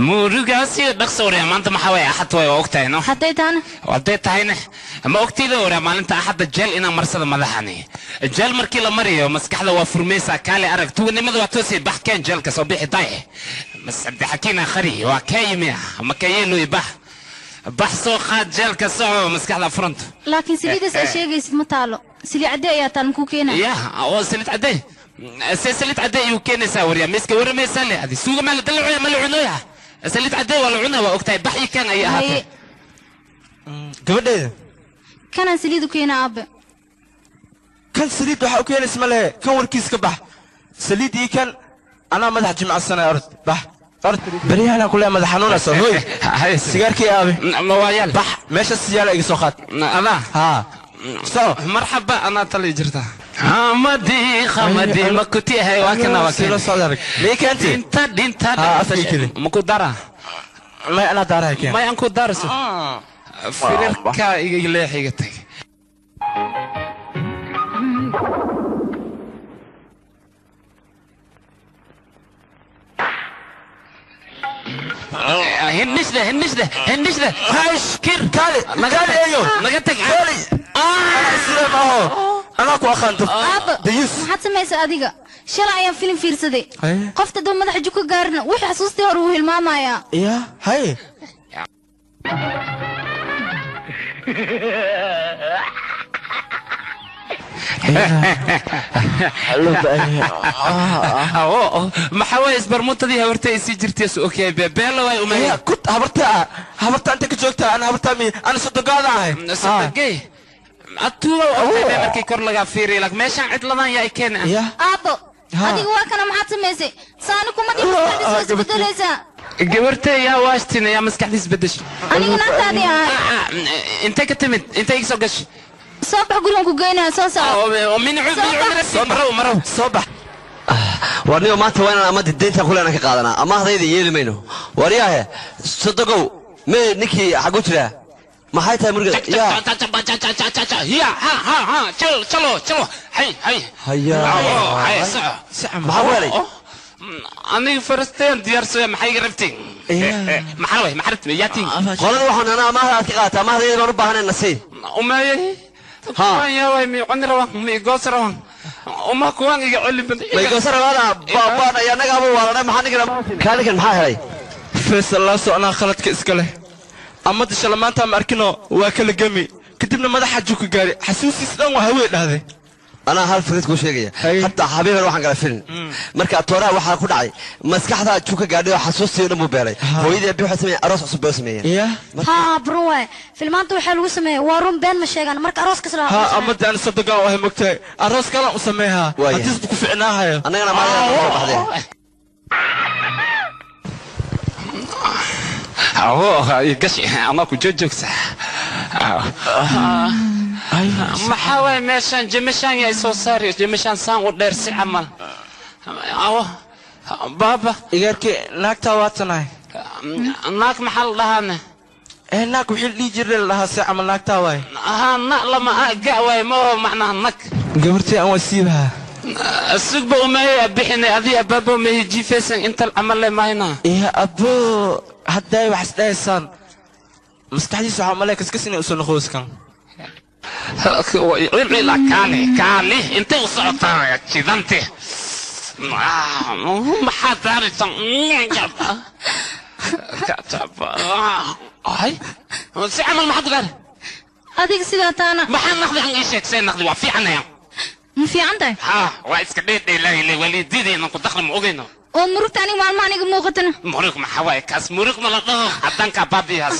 Murugaasi dhaqso waryaa maanta maxaa waye axad way waa ogtahay no hadday tahana hadday tahayna ma ogtayda waryaa maalinta axadda jeel inaan marsada madaxani jeel markii la mariyo maskaxda waa furmaysaa kaale arag tuganimada waa toosay bax keen jeelka soo bixi day mas cabdixakiin akhari waa kaa yimi ma kayeeloy bax bax soo qaad jeelka soco maskaxda furanto laakiin saliidaas ay sheegaysid ma taalo saliid cadde ayaa taal makuu keenaya ya oo saliid cadde saliid cadde ayuu keenaysaa waryaa miska waramaysaa le adi suuga maa la dalacuya ma la cunoya saliid cadde waa la cunaa waa ogtahay bax ii keen ayay ahaatee gabadheeda kanaan saliid u keenaa aabe kan saliid waxaa u keenaysa ma lehe kan warkiis ka bax saliid ii kan anaa madax jimacsanaya orod bax orod beryahanaan ku leeya madax xanuunaysa hoy sigaarkii aabe mawaayal bax meesha siyaala iga soo qaad adaa haa marxaba anaa tali jirta xamadi xamadi ma ku tihay waa kana waa silo soo arag ma keentay dhinta dhinta ma ku dara may anaa daaraha keen may aan ku darso firarka iga leexiga tag هنشده هنشده هنشده kir kaali kaali eeyo naga tag kaali sida maaho anaa ku aqaanto dayus maxaad samaysaa adiga shalay ayaan filim fiirsaday qofta doo madaxa juka gaarna wuxuu xasuustii hore uu hilmaamayaa ya haye maxaa waye isbarmuutadii habarta ay sii jirtay su ogyahay beelo way umay kut habarta habarta inta ka joogta ana habarta mi ana sodogaada ahay sodogay atuuba ogtahay markii kor laga fiiriyo lak meeshaan cidladan yaa keena aabbo adiga waa kana maxaad samaysay saani kuma dhib maskaxdiisa isbedelaysaa gabarta yaa waashtina yaa maskaxdiis bedeshay aniga naagtaadii ahay intay ka timid intay iga soo gashay soo bax gurigan ku geynaya soo soco min marow marow soo bax warniyo maanta waa inaan amada deynta kuleena ka qaadanaa amahdayda yeeli mayno waryaahe sodogow mee ninkii xagu jiraa maxay tahay murugada ya ha ha chalo chalo chalo hay hay haya maxaa ku helay aniga farasteen diyaarsaya maxay iga rabtay maxaa way maxaa rabtay yaatiin qolada waxaan anaa amaahda aad ka qaata amahdayda baan u baahanay nasii umayay kuwaan yaa way mi cuni rabaan mi goos rabaan uma kuwaan iga celi badan may goosa rabaada baabaan ayaa anagaaba waalanay maxaa ninkan kaalikan maxaa helay faysal laa soconaa khaladka iska leh amada shala maanta ma arkino waa kala gemi kadibna madaxa juka gaari xasuustiis dhan waa hawee dhahday anaa hal fikrad kuu sheegaya hataa habeeban waxaan gala filin marka tooraha waxaa ku dhacay maskaxda juka gaadhay oo xasuustii oo dhan buu beelay hooyadii abi waxay sameeyeen aroos cusub bay sameeyeen haa run waaye filmaanta waxaa lagu sameeyey waa run been ma sheegaan marka aroos kas ha amada aan sodogaan ahay mogtahay aroos kalaan u sameeyaa hadiisbu ku ficnaahayo annagana maalin soo baxdeen gashi anaa ku joogjoogsa maxaa waye meeshaan jimishaan yaa soo saari jimishaan saan u dheer si camal awo baaba igaarkii naagtaa waa tanahay naag maxaa la dhahaane naag wixii la dhihi jiray la dhahaa si camal naagtaa waaye haa na lama ga waaye ma oho macnaha nag gabartii aan waa siibahaa sugba umeeya bixinay adii abaaba umeeya jiifaysan inta camal le mahayna iya abo hadday wax isdhahaysaan maskaxdiisa waxaa malaya kaskas inay usoo noqoyskan kaali kaali intay u socotaa jidante maxaa daaraysan si camal maxaad gaari adiga sidaa taana maxaa naqdi an ii sheeg see naqdi waa fiicanaya ma fiican tahay ha waa iska dheedheelayle walidideena ku dakhli ma ogeyno oo murugta aniga maalmaha aniga muuqatana murug maxaa waaye kaas murug ma la dhaho caddaankaa baabiyahaas.